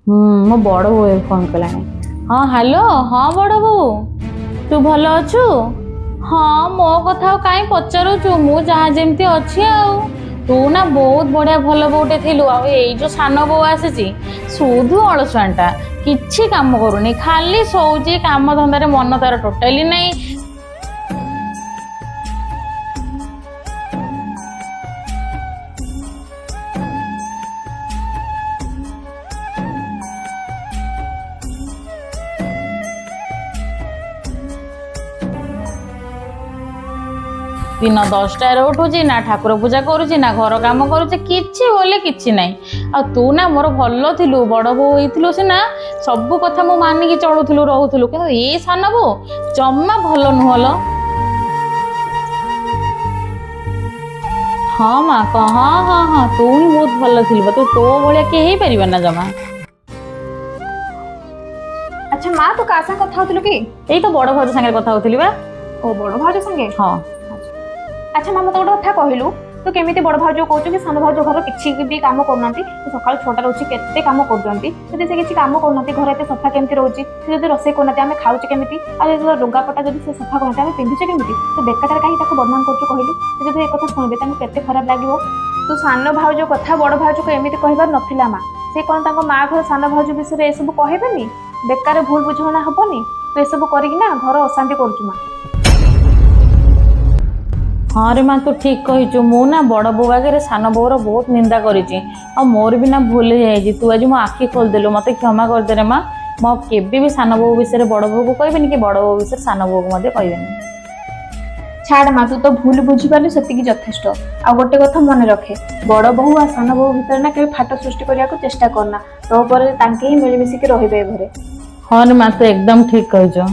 ହୁଁ, ମୋ ବଡ଼ ବୋଉ ଏବେ ଫୋନ୍ କଲାଣି। ହଁ ହ୍ୟାଲୋ। ହଁ ବଡ଼ ବୋଉ, ତୁ ଭଲ ଅଛୁ? ହଁ, ମୋ କଥା ଆଉ କାହିଁ ପଚାରୁଛୁ, ମୁଁ ଯାହା ଯେମିତି ଅଛି। ଆଉ ତୁ ନା ବହୁତ ବଢ଼ିଆ ଭଲ ବୋଉଟେ ଥିଲୁ। ଆଉ ଏଇ ଯୋଉ ସାନ ବୋଉ ଆସିଛି, ସୁଧୁ ଅଳସୁଆଣ୍ଟା, କିଛି କାମ କରୁନି, ଖାଲି ଶୋଉଛି। କାମ ଧନ୍ଦାରେ ମନ ତାର ଟୋଟାଲି ନାହିଁ। ଦିନ 10ଟାରେ ଉଠୁଛି, ନା ଠାକୁର ପୂଜା କରୁଛି, ନା ଘର କାମ କରୁଛି, କିଛି ବୋଲେ କିଛି ନାହିଁ। ଆଉ ତୁ ନା ମୋର ଭଲ ଥିଲୁ, ବଡ଼ ବୋଉ ହେଇଥିଲୁ ସିନା, ସବୁ କଥା ମୁଁ ମାନିକି ଚଳୁଥିଲୁ, ରହୁଥିଲୁ। କିନ୍ତୁ ଏଇ ସାନ ବୋଉ ଜମା ଭଲ ନୁହଁ ଲୋ। ହଁ ମା କହ। ହଁ ହଁ ହଁ, ତୁ ହିଁ ବହୁତ ଭଲ ଥିଲୁ ବା, ତୁ ତୋ ଭଳିଆ କିଏ ହେଇପାରିବ ନା ଜମା। ଆଚ୍ଛା ମା, ତୁ କାହା ସାଙ୍ଗେ କଥା ହଉଥିଲୁ କି? ଏଇ ତ ବଡ଼ ଭାଉଜ ସାଙ୍ଗରେ କଥା ହଉଥିଲି ବା। ଓ, ବଡ଼ ଭାଉଜ ସାଙ୍ଗେ? ହଁ। ଆଚ୍ଛା ମା, ମତେ ଗୋଟେ କଥା କହିଲୁ, ତୁ କେମିତି ବଡ଼ ଭାଉଜ କହୁଛୁ କି ସାନ ଭାଉଜ ଘର କିଛି ବି କାମ କରୁନାହାନ୍ତି? ତୁ ସକାଳୁ 6ଟାରେ ଉଠି କେତେ କାମ କରୁଛନ୍ତି। ଯଦି ସେ କିଛି କାମ କରୁନାହାନ୍ତି, ଘର ଏତେ ସଫା କେମିତି ରହୁଛି? ସେ ଯଦି ରୋଷେଇ କରୁନାହାନ୍ତି, ଆମେ ଖାଉଛେ କେମିତି? ଆଉ ଯଦି ଲୁଗାପଟା ଯଦି ସେ ସଫା କରୁନାହାନ୍ତି, ଆମେ ପିନ୍ଧୁଛେ କେମିତି? ତୁ ବେକାରଟାରେ କାହିଁ ତାକୁ ବଦନାମ କରୁଛୁ କହିଲୁ? ସେ ଯଦି ଏ କଥା ଶୁଣିବେ, ତାଙ୍କୁ କେତେ ଖରାପ ଲାଗିବ। ତୁ ସାନ ଭାଉଜ କଥା ବଡ଼ ଭାଉଜକୁ ଏମିତି କହିବାର ନଥିଲା ମା। ସେ କ'ଣ ତାଙ୍କ ମା ଘର ସାନ ଭାଉଜ ବିଷୟରେ ଏସବୁ କହିବେନି? ବେକାର ଭୁଲ ବୁଝାମଣା ହବନି? ତୁ ଏସବୁ କରିକି ନା ଘର ଅଶାନ୍ତି କରୁଛୁ ମା। ହଁ ରେ ମା, ତୁ ଠିକ କହିଛୁ। ମୁଁ ନା ବଡ଼ ବୋଉ ଆଗରେ ସାନ ବୋଉର ବହୁତ ନିନ୍ଦା କରିଛି, ଆଉ ମୋର ବି ନା ଭୁଲ ହେଇଯାଇଛି। ତୁ ଆଜି ମୋ ଆଖି ଖୋଲିଦେଲୁ, ମୋତେ କ୍ଷମା କରିଦେ ରେ ମା। ମୁଁ ଆଉ କେବେ ବି ସାନ ବୋଉ ବିଷୟରେ ବଡ଼ ବୋଉକୁ କହିବିନି କି ବଡ଼ ବୋଉ ବିଷୟରେ ସାନ ବୋଉକୁ ମଧ୍ୟ କହିବିନି। ଛାଡ଼ ମା, ତୁ ତ ଭୁଲ ବୁଝିପାରିଲୁ, ସେତିକି ଯଥେଷ୍ଟ। ଆଉ ଗୋଟେ କଥା ମନେ ରଖେ, ବଡ଼ ବୋହୂ ଆଉ ସାନ ବୋହୂ ଭିତରେ ନା କେବେ ଫାଟ ସୃଷ୍ଟି କରିବାକୁ ଚେଷ୍ଟା କରନା। ତୋ ପରେ ତାଙ୍କେ ହିଁ ମିଳିମିଶିକି ରହିବେ ଏ ଘରେ। ହଁ ରେ ମା, ତୁ ଏକଦମ ଠିକ କହିଛୁ।